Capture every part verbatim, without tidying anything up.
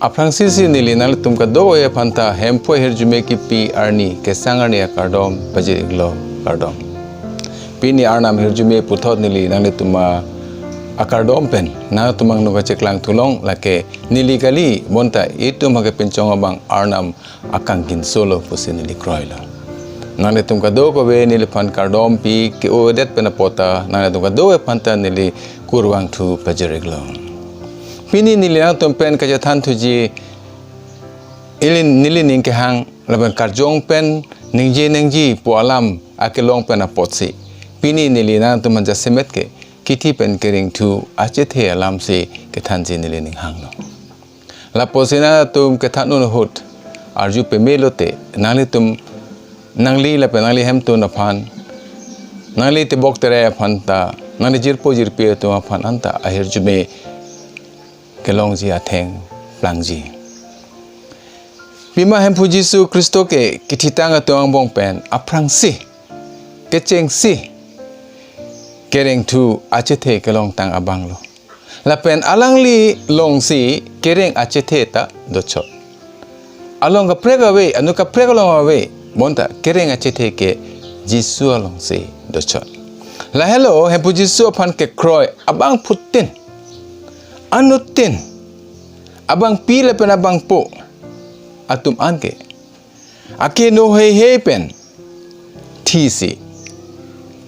Aphrangsi si neli nanglitum kadokave aphanta Hemphu ahirjume kipi arni, kesang arni akardom pajir-iklo, kardom. Pini Arnam ahirjume puthot neli nanglitum akardom pen nangtum angno kacheklang thulong, lake neli kali, bonta itum akepinchong abang Arnam akangkin solo pusi neli kroilo. Nanglitum kadokave neliphan kardom pi ke-odet pen apot ta nanglitum kadokave aphanta neli kurvangthu pajir-iklo. Pini neli nangtum pen kachethan thuji ili neli ning kehang lapen karjong pen ningje ningje pu alam akelong pen apotsi, pini neli nangtum aphan jasemet ke kithi pen kerengthu achethe alamsi kethanji neli ning hanglo. Lapusi nangtum kethan un ahut arju pame lote, nanglitum, nangli lapen nangli hemtun aphan, nangli tebok terai aphanta, nangli jirpo jirpi atum aphan anta ahirjume kelongji atheng plangji. Pima Hemphu Jisu Khristo ke kithitang atum angbong pen aphrangsi, kechengsi kerengthu achethe kelongtang abanglo. Lapen alangli alongsi kereng achethe ta dochot. Along kaprek ave, anu kaprek along ave, bonta kereng achethe ke Jisu alongsi dochot. Lahelo Hemphu Jisu aphan kekroi abangphutin, anuttin, abangpi lapen abangpo atum anke akeno heihei pen thisi,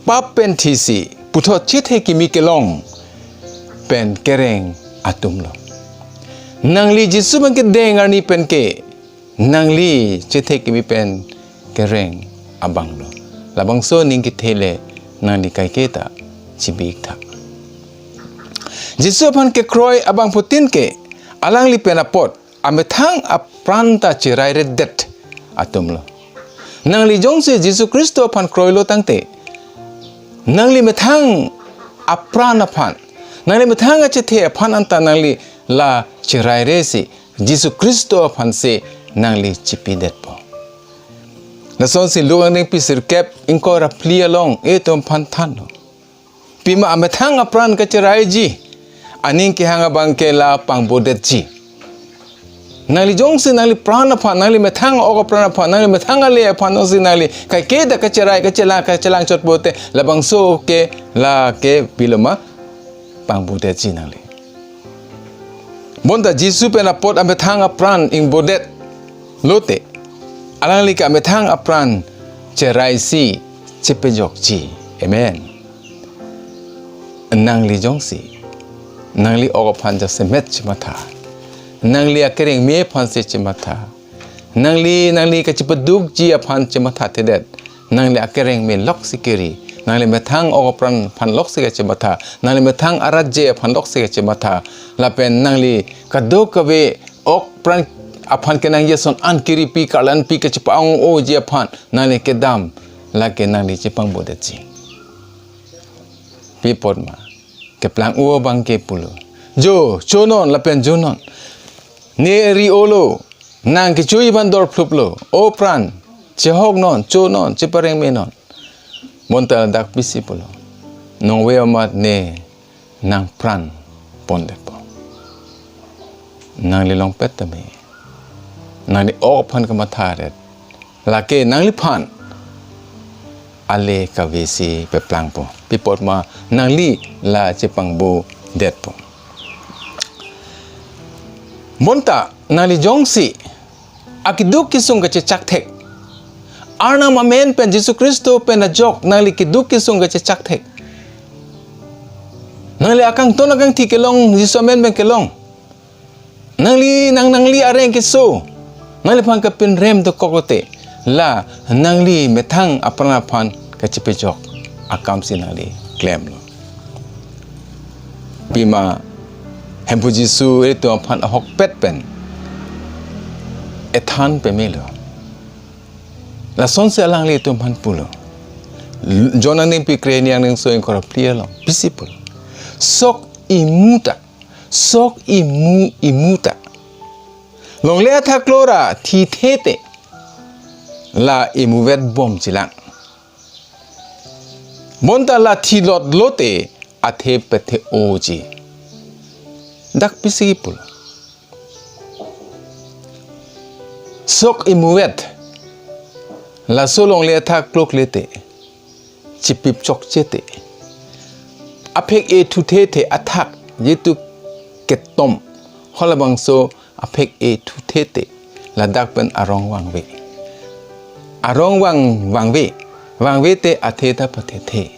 pap pen thisi, puthot chethe kimi kelong pen kereng atumlo. Nangli Jisu abang kedeng arni pen ke nangli chethe kimi pen kereng abanglo. Labangso aning kethe le nangli kaiketa chibi-iktha. Jisu aphan kekroi abangphutin ke alangli pen apot amethang apran ta cherairedet atumlo. Nangli jongsi Jisu Khristo aphan kroilo tangte, nangli methang apran aphan, nangli methang achethe aphan anta nangli la cherairesi Jisu Khristo aphansi nangli chipidetpo. Lasonsi Luke angdengpi sirkep ingkoi ra phli along itum aphan thanlo. Pima amethang apran kacheraiji aning kehang abang ke la pangbodetji. Nangli jongsi nangli pran aphan, nangli methang ok apran aphan, nangli methang ale aphan jongsi nangli kaiketa kacherai, kachelang, kachelang chot pote, labangso ke lake piloma pangbodetji nangli. Bonta Jisu pen apot amethang apran ingbodet lote, alangli ke amethang apran cheraisi chepejokji. Amen. Nangli jongsi nangli ok aphan jasemet chematha, nangli akereng me aphansi chematha, nangli, nangli kachepadukji aphan chemathathedet, nangli akereng me loksi keri, nangli methang ok apran aphan loksi kachematha, nangli methang arat je aphan loksi kachematha, lapen nangli kadokave ok apran aphan kenangji ason an keripi karlanpi kachepa-ong-oji aphan nangli kedam, lake nangli chepangbodetji. Pi apot ma, keplang-o abang ke pulo, "Jo, chonon lapen jonon. Ne ri-olo, nang kechoji abang dorphluplo. O pran, chehoknon, chonon, cheparengmenon." Bonta ladak pisi pulo, "Nongve amat ne nangpran pondetpo." Nangli longpet tame, nangli ok aphan kamatharet, lake nangliphan ale kavesi peplangpo. Pi apot ma, nangli la chepangbodetpo. Bonta nangli jongsi akeduk kesung kachechakthek, Arnam amen pen, Jisu Khristo pen ajok nangli keduk kesung kachechakthek, nangli akangton akangthi kelong, Jisu amen pen kelong, nangli, nang, nangli areng keso nangliphan kapinrem dokok lote, la nangli methang apran aphan kachepejok akamsi nangli klemlo. Pima Hemphu Jisu itum aphan ahokpet pen ethan pemelo. Lasonsi alangli itum aphan pulo. John angdengpi krehini angdengso ingkoi ra phli along pisi pulo, "Sok imu ta, sok imu imu ta, longle athak lo ra thithe te, la imuvet bomjilang. Bonta la thilot lote athe pethe-oji." Dak pisi pulo. Sok imuvet, laso longle athak klokle te, chipip chokche te, aphek-e thuthe the athak jitu ketom, halabangso aphek-e thuthe te, ladak pen arong vangve. Arong vang vangve, vangve te athe ta pathethe.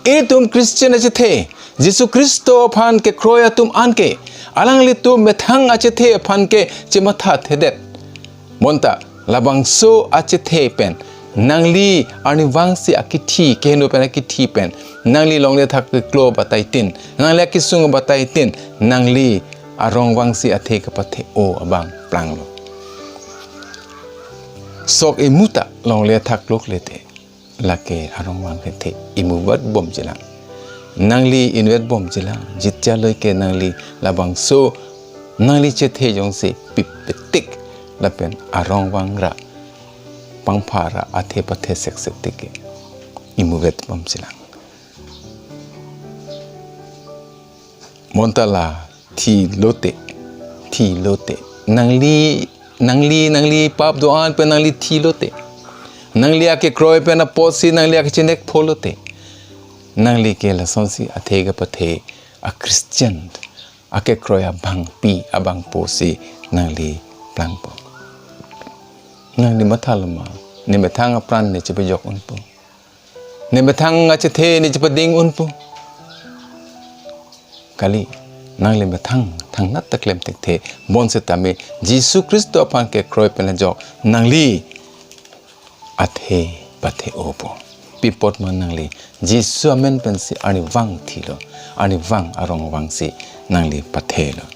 Itum Christian achethe, Jisu Khristo aphan kekroi atum anke, alanglitum methang achethe aphan ke chemathathedet. Bonta, labangso achethe pen, nangli arnivang si akithi, keheno pen akithi pen, nangli longle athak keklo batai tin, nangli akesung batai tin, nangli arong vang si athe kepathe-o abang planglo. Sok imu ta longle athak klokle te, lake arong vang khethe imuvet bomjilang. Nangli invet bomjilang, jitjaloi ke nangli labangso nangli chethe jongsi pip petik lapen arong vangra pangphara athe pathe seksetik ke imuvet bomjilang. Bonta la thilote, thilote. Nangli, nangli, nangli pap do-an pen nangli thilote. Nangli akekroi pen apotsi nangli akechenek pholote. Nangli ke lasonsi athe kepathe a-Christian, akekroi abangpi abangpo si nangli plangpo. Nangli mathaloma, ne methang apran ne chepejok unpo. Ne methang achethe ne chepading unpo. Kali, nangli methang thangnat ta klem thekthe, bonsetame Jisu Khristo aphan kekroi pen ajok nangli athe pathe-opo. Pi apot ma nangli Jisu amen pensi arnivang thilo, arnivang arong vangsi nangli pathelo.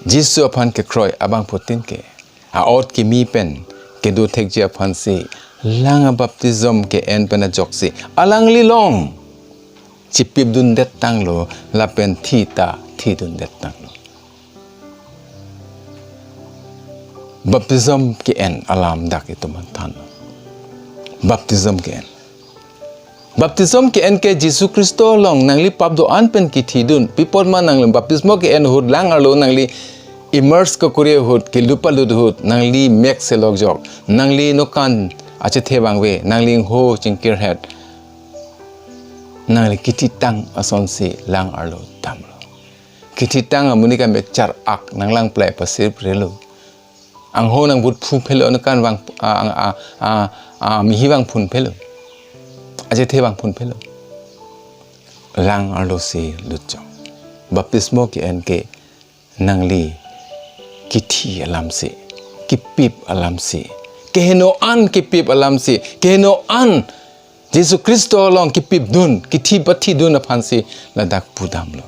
Jisu aphan kekroi abangpo tin ke, a-ot kimi pen kedo thekji aphansi, lang abaptism ke-en pen ajoksi alangli along chipip dundet tanglo, lapen thi ta thi dundet tanglo. Baptism ke-en alam dak itum aphan thanlo. Baptism ke-en. Baptism ke-en ke Jisu Khristo along nangli pap do-an pen kithidun. Pi apot ma nangli baptismo ke-en ahut lang arlo nangli immerse kekuri ahut, kelupa lut ahut, nangli mek selok jok, nangli nokan achethe vangve, nangli ingho chingkirhet, nangli kithitang asonsi lang arlo damlo. Kithitang amonit kamek char-ak nanglang plai pasirprelo. Angho nang but phu phelo, nokan vang, a, a, a, a, a, mihi vang phun phelo. Achethe vang phun phelo. Lang arlo si lut jok. Baptismo ke-en ke nangli kithi alamsi, kipip alamsi, keheno an kipip alamsi, keheno an Jisu Khristo along kipip dun, kithi pathi dun aphansi ladak pudamlo.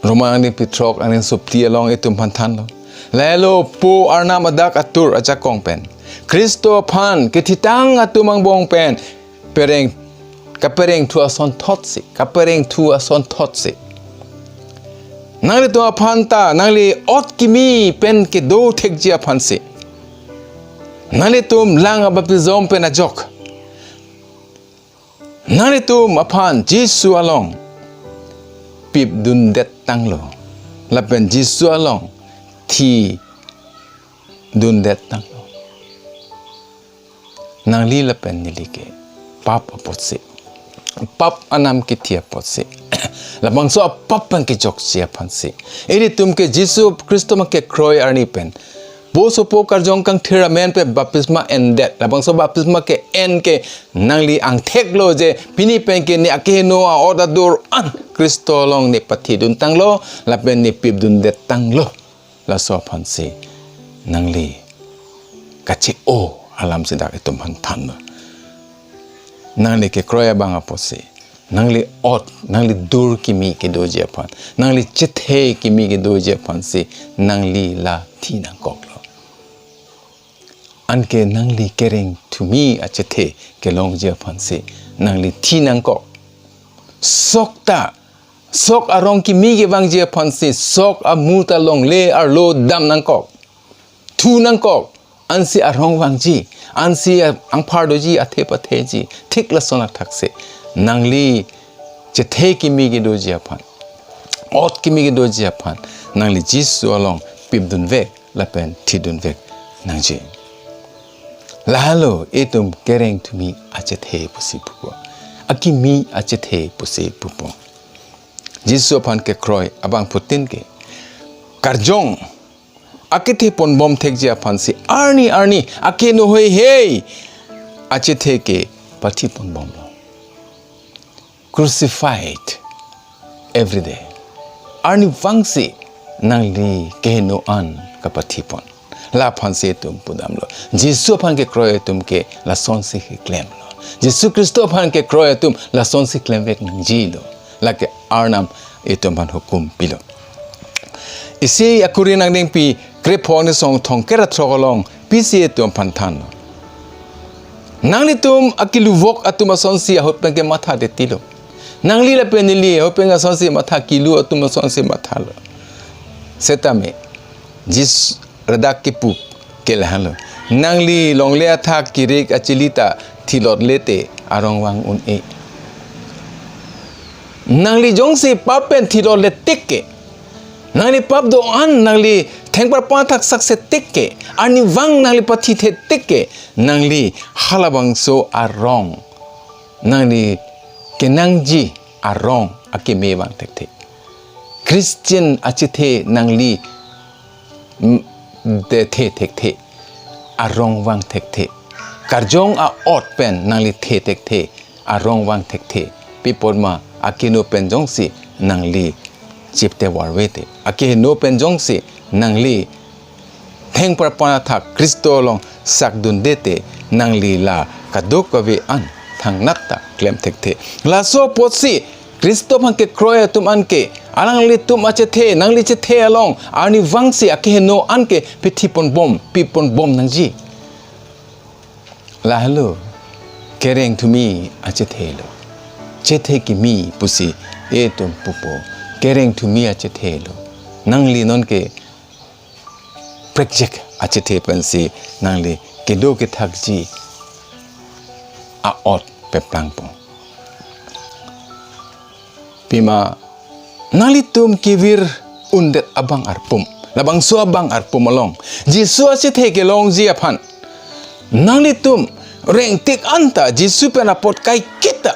Roma angdengpi throk angdengso phli along itum aphan thanlo. Lahelo Po Arnam adak atur ajakong pen, Khristo aphan kithitang atum angbong pen pereng, kaperengthu asonthotsi, kaperengthu asonthotsi, nanglitum aphan ta nangli ot kimi pen kedo thekji aphansi, nanglitum lang abaptism pen ajok nanglitum aphan Jisu along pip dundet tanglo, lapen Jisu along thi dundet tanglo. Nangli lapen neli ke pap apotsi, pap anam kithi apotsi, labangso apap pen kejokji aphansi, ilitum ke Jisu Khristo ma kekroi arni pen, Po Sopo Karjong Kangthir amen pen baptisma endet, labangso baptisma ke-en ke nangli angtheklo je pini pen ke ne akeheno a-ot adur an Khristo along ne pathi dun tanglo, lapen ne pip dundet tanglo. Laso aphansi nangli kache-o alamsi dak itum aphan thanlo. Nangli kekroi abang apotsi, nangli ot, nangli dur kimi kedoji aphan, nangli chethe kimi kedoji aphansi, nangli la thi nangkoklo. Anke nangli kereng thumi achethe kelongji aphansi, nangli thi nangkok. Sok ta, sok arong kimi kevangji aphansi, sok amu ta longle arlo dam nangkok, thu nangkok, ansi arong vangji, ansi angphar doji, athe patheji, thik lason athak si nangli chethe kimi kedoji aphan, ot kimi kedoji aphan, Nangli Jisu along pipdunvek lapen thidunvek nangji. Lahelo itum kereng thumi achethe pusi pupo. Akimi achethe pusi pupo. Jisu aphan kekroi abangphutin ke karjong akethe ponbom thekji aphansi arni arni akeheno heihei achethe ke pathi ponbomlo. Crucified every day. Arni vangsi nangli keheno an kapathipon. La aphansi itum pudamlo. Jisu aphan kekroi atum ke lasonsi keklemlo. Jisu Khristo aphan kekroi atum lasonsi klemvek nangjilo. Lake Arnam itum aphan hukum pilo. Isi akuri nangdengpi krepho anisong thomkep ra throk along pisi itum aphan thanlo. Nanglitum akiluvok atum asonsi ahut pen kematha detilo. Nangli lapen neli ahut pen asonsi matha, kilu atum asonsi mathalo. Setame Jisu ladak kipu ke lahelo. Nangli longle athak kirik achili ta thilot lete arong vang un-e. Nangli jongsi pap pen thilot le tik ke, nangli pap do-an nangli thengparpan athak sakse tik ke, arni vang nangli pathithe tik ke, nangli halabangso arong, nangli kenangji arong akeme vang thekthe. Christian achethe nangli, mm, de the thekthe, arong vang thekthe. Karjong a-ot pen nangli the thekthe, arong vang thekthe. Pi apotma, akeheno pen jongsi nangli chipte varve te, akeheno pen jongsi nangli thengparpan athak Khristo along sakdunde te, nangli la kadokave an thangnat ta klem thekthe. Laso apotsi Khristo aphan kekroi atum anke alanglitum achethe, nangli chethe along arni vangsi akeheno anke pathi ponbom, pi ponbom nangji. Lahelo kereng thumi achethelo. Chethe kimi pusi itum pupo. Kereng thumi achethelo. Nangli nonke prekjek achethe pensi nangli kedo kethakji a-ot peplangpo. Pima nanglitum kevir undet abang arpum, labangso abang arpum along Jisu achethe kelongji aphan nanglitum rengtik anta Jisu pen apot kaiketa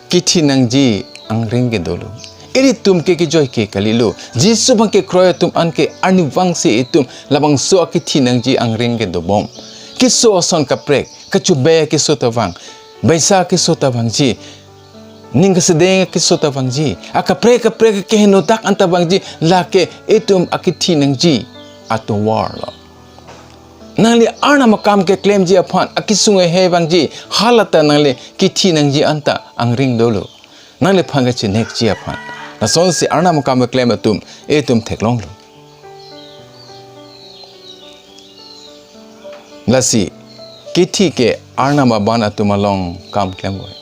kithi nangji angring ke dolo. Ilitum ke kejoi ke kalilo. Jisu aphan kekroi atum anke arni vangsi itum labangso akithi nangji angring ke dobom. Keso ason kaprek, kachobai keso ta vang, baisa keso ta vangji, ning kesedeng keso ta vangji, akaprek kaprek kehenodak anta vangji, lake itum akithi nangji atovar lo. Nangli Arnam akam keklemji aphan akesung hei vangji, hala ta nangli kithi nangji anta angring dolo. Nangliphan kachinekji aphan. Lasonsi Arnam akam keklem atum itum theklonglo. Lasi kithi ke Arnam aban atum along kam klemvoi.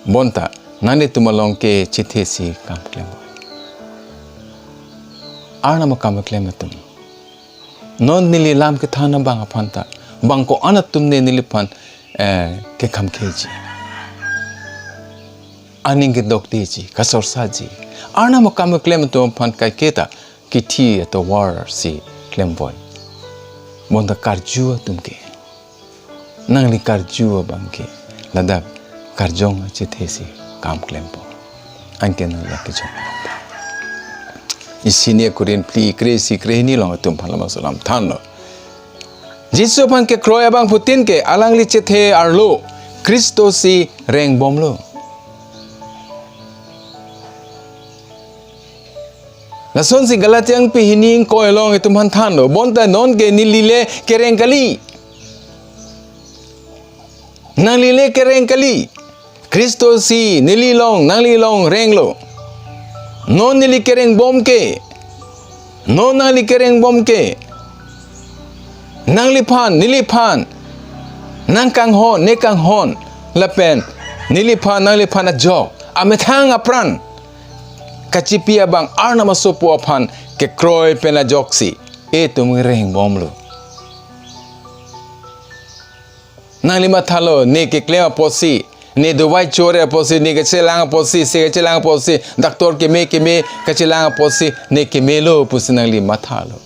Bonta nanglitum along ke chethesi kam klemvoi. Arnam akam keklem atum, non neli lam kethan abang aphan ta bang ko-an atum ne neliphan, eh, kekham keji, aning kedokdeji, kasorsaji. Arnam akam keklem atum aphan kaiketa kithi atovar si klemvoi. Bonta karju atum ke, nangli karju abang ke ladak karjong achethe si kam klempo. Anke nangli kejong. Isi hini Korinth phli kre-isi kre-hini along itum aphan labangso alam thanlo. Jisu aphan kekroi abangphutin ke alangli chethe arlo Khristo si rengbomlo. Lasonsi Galatia angpi hini ingkoi along itum aphan thanlo. Bonta nonke neli le kereng kali. Nangli le kereng kali. Khristo si neli along, nangli along renglo. Non neli kerengbom ke, non nangli kerengbom ke, nangliphan, neliphan nangkanghon, nekanghon lapen neliphan, nangliphan ajok amethang apran kachipi abang Arnam asopo aphan kekroi pen ajoksi itum kerengbomlo. Nangli mathalo, ne keklem apotsi Ne dovai chore apotsi, ne kachelang apotsi, se kachelang apotsi, doctor keme keme kachelang apotsi, ne kemelo pusi nangli mathalo.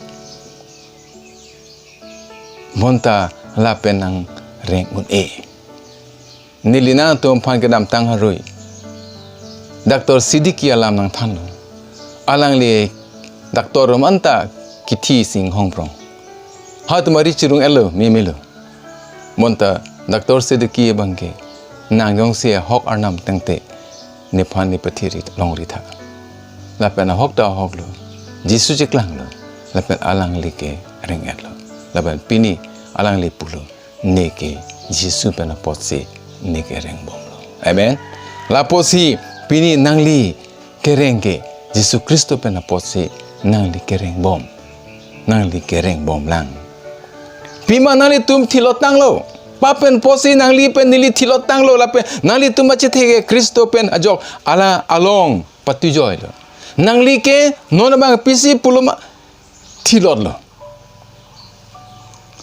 Bonta lapen nangreng un-e. Neli nangtum aphan kedamtang arui Doctor Siddiqui alam nangthanlo. Alangli doctor atum anta kithi si inghongprong. Hatum ari chirung-etlo, memelo. Bonta Doctor Siddiqui abangke nang jongsi ahok arnam tangte nephan ne pathiri longri tha. Lapen ahok ta ahoklo. Jisu cheklanglo. Lapen alangli kereng-etlo. Lapen pini alangli pulo, neke Jisu pen apotsi neke rengbomlo. Amen. Lapotsi pini nangli kereng ke Jisu Khristo pen apotsi nangli kerengbom. Nangli kerengbomlang. Pima nanglitum thilot tanglo. Pap pen apotsi nangli pen neli thilot tanglo lapen nanglitum achethe ke Khristo pen ajok ala along patujoilo. Nangli ke non abang pisi pulo ma thilotlo.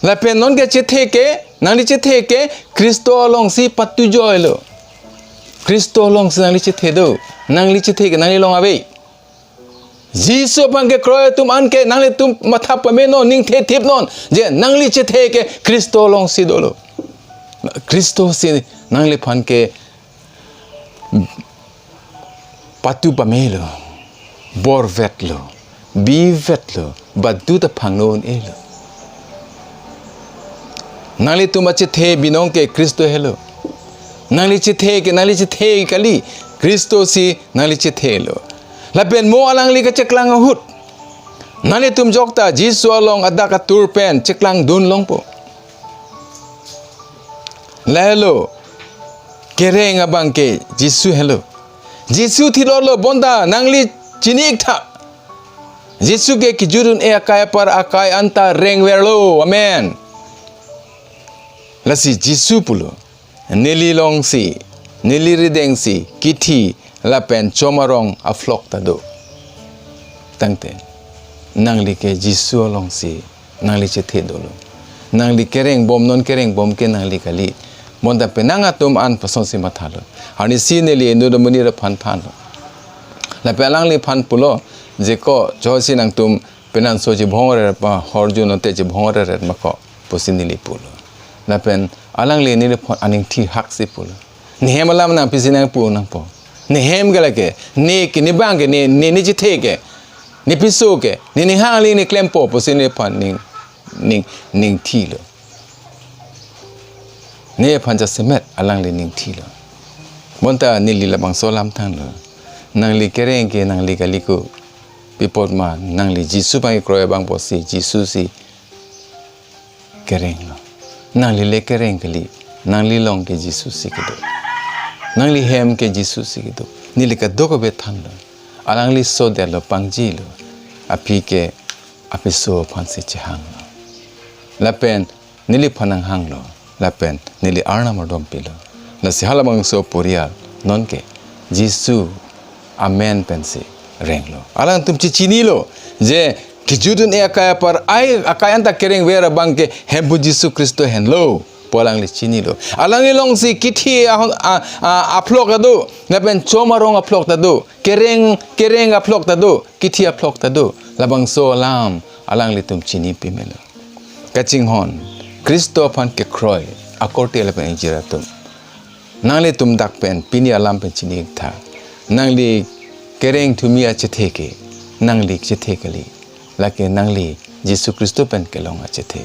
Lapen non ke chethe ke, nangli chethe ke Khristo alongsi patujoilo. Khristo alongsi nangli chethe do. Nangli chethe ke nangli along ave. Jisu aphan kekroi atum an ke nanglitum matha pame non, ning thethip non. Je nangli chethe ke Khristo alongsi dolo. Khristo si nangliphan ke patu pamelo, bor vetlo, bi vetlo, badu ta phangno un-elo. Nanglitum achethe binong ke Khristo helo. Nangli chethe ke, nangli chethe kali, Khristo si nangli chethelo. Lapen mo alangli kacheklang ahut nanglitum jokta Jisu along adak atur pen cheklangdun longpo. Lahelo, kereng abang ke Jisu helo. Jisu thilotlo bonta nangli chini-ik tha. Jisu ke kejut un-e akai apar akai anta rengverlo. Amen. Lasi Jisu pulo, neli longsi, neli rideng si kithi lapen chom arong aphlok ta do. Tangte nangli ke Jisu alongsi nangli chethe dolo. Nangli kerengbom, non kerengbom ke nangli kali. Bonta penang atum an pasonsi mathalo. Arnisi neli inut amonit aphan thanlo. Lapen alangliphan pulo, je ko, josi nangtum penang so chibhong re pa, horju note chibhong re ma ko, pusi neli pulo. Lapen alangli neliphan aning thihak si pulo. Nehem alam nang pisi nangpu nangpo. Nehem ke lake, ne ke, ne abang ke, ne, ne, ne chethe ke, ne piso ke, ne, ne hangli ne klempo pusi nephan ning, ning, ning thilo. Nephan jasemet alangli ning thilo. Bonta neli labangso alam thanlo. Nangli kereng ke nangli kali ko, pi apot ma nangli Jisu abang kekroi abang apotsi Jisu si kerenglo. Nangli le kereng kali, nangli long ke Jisu si kedo. Nangli hem ke Jisu si kedo. Neli kadokave thanlo. Alangli sodetlo, pangjilo. Aphi ke apiso aphansi chehanglo. Lapen neliphan nanghanglo. Lapen neli arnam ardom pilo. Lasi halabangso porial non ke Jisu amen pensi renglo. Alangtum chechinilo, je kejut un-e akai apar ai akai anta kerengver abang ke Hemphu Jisu Khristo henlo pu alangli chinilo. Alangli longsi kithi ahon, a, a, aphlok ta do, lapen chom arong aphlok ta do, kereng, kereng aphlok ta do, kithi aphlok ta do. Labangso alam alanglitum chini pamelo. Kachinghon, Khristo aphan kekroi akorte lapen ingjir atum, nanglitum dak pen pini alam pen chini-ik tha. Nangli kereng thumi achethe ke nangli chethe kali. Lake nangli Jisu Khristo pen kelong achethe.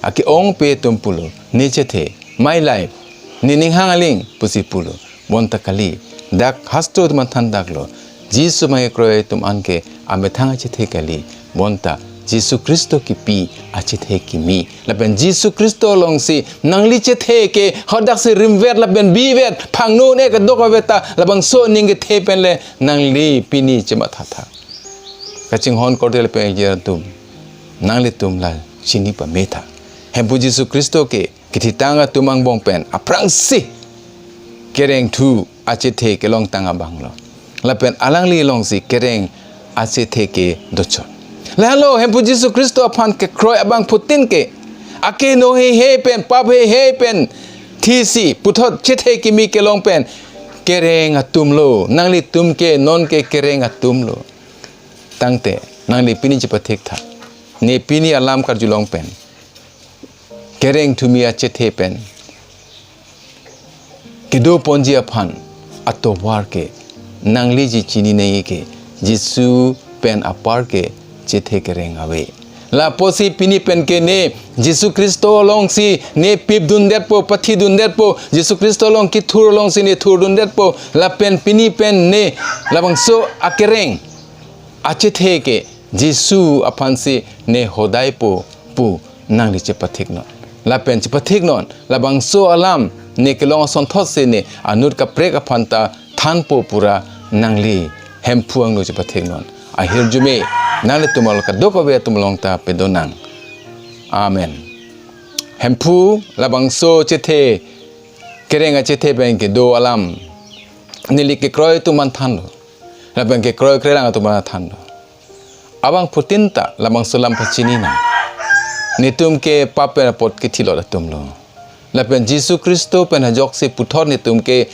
Ake-ongpi atum pulo, ne chethe, my life, ne ning hang aling pusi pulo. Bonta kali, dak hastro atum an thandaklo, Jisu abang kekroi atum an ke amethang achethe kali. Bonta Jisu Khristo kipi achethe kimi. Lapen Jisu Khristo longsi nangli chethe ke hadaksi rimvet lapen bivet, phangno un-e kadokave ta labangso aning kethe pen le nangli pini chematha tha. Kachinghon korte lapen ingjir atum, nanglitum la chini pame tha. Hemphu Jisu Khristo ke kethitang atum angbong pen aphrangsi kereng thu achethe kelongtang abanglo. Lapen alangli longsi kereng achethe ke dochot. Lahelo Hemphu Jisu Khristo aphan kekroi abangphutin ke akeheno heihei pen, pap heihei pen, Hisi puthot chethe kimi kelong pen kereng atumlo. Nanglitum ke non ke kereng atumlo. Tangte nangli pini chepathik tha. Ne pini alam karjulong pen kereng thumi achethe pen kedoponji aphan atovar ke nangliji chini nangji ke Jisu pen apar ke chethe kereng ave. Lapusi pini pen ke ne Jisu Khristo alongsi ne pipdundetpo, pathidundetpo, Jisu Khristo along kethur alongsi ne thurdundetpo, lapen pini pen ne labangso akereng achethe ke Jisu aphansi ne hodaipo pu nangli chepathiknon. Lapen chepathiknon, labangso alam ne kelong asonthotsi ne anut kaprek aphan ta thanpo pura nangli Hemphu angno chepathiknon. Ahirjume nanglitum along kadokave atum along ta pedonang. Amen. Hemphu labangso chethe kereng achethe pen kedo alam neli kekroi atum an thanlo. Lapen kekroi kereng atum an thanlo. Abangphutin ta labangso alam pachini nang. Netum ke pap pen apot kethilot atumlo. Lapen Jisu Khristo pen ajoksi puthot netum ke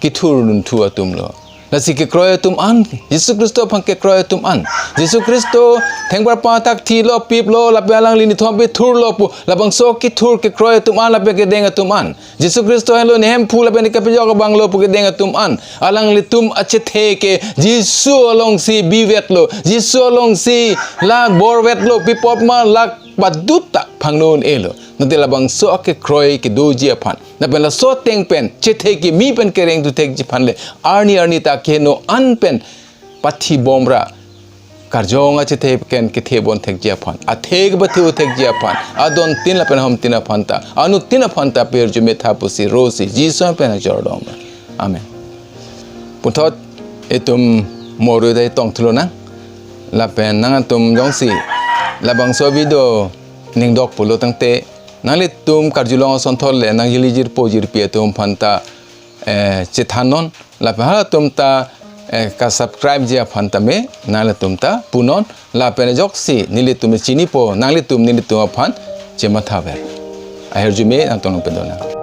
kethurdunthu atumlo. Lasi kekroi atum an, Jisu Khristo aphan kekroi atum an. Jisu Khristo thengparpa athak thilo, piplo, lapen alangli nithom pen thurlo pu labangso kethur kekroi atum an, lapen kedeng atum an. Jisu Khristo henlo ne Hemphu lapen ne kepajok abanglo pu kedeng atum an. Alanglitum achethe ke Jisu alongsi bivetlo. Jisu alongsi la borvetlo, pipot ma lak padut ta phangno un-elo. Nangte labangso akekroi kedoji aphan, lapen laso ateng pen chethe kimi pen kereng thu thekji aphan le arni arni ta keheno an pen pathibomra karjong achethe pen kethebon thekji aphan, athe kepathi-o thekji aphan, adontin lapen ahomtin aphan ta, anutin aphan ta pehirjume tha pusi rosi Jisu pen ajor dom. Amen. Puthot itum mo arju dai tong thulonang. Lapen nangtum jongsi labangso video ningdok pulo tangte nanglitum karjulong asonthot le nangjili jirpo jirpi atum aphan ta, eh, chethannon. Lapen halatum ta, eh, ka-subscribe ji aphan tame nanglitum ta punon. Lapen ajoksi nelitum chinipo, nanglitum nelitum aphan chemathaver. Ahirjume nangtum along pedonang.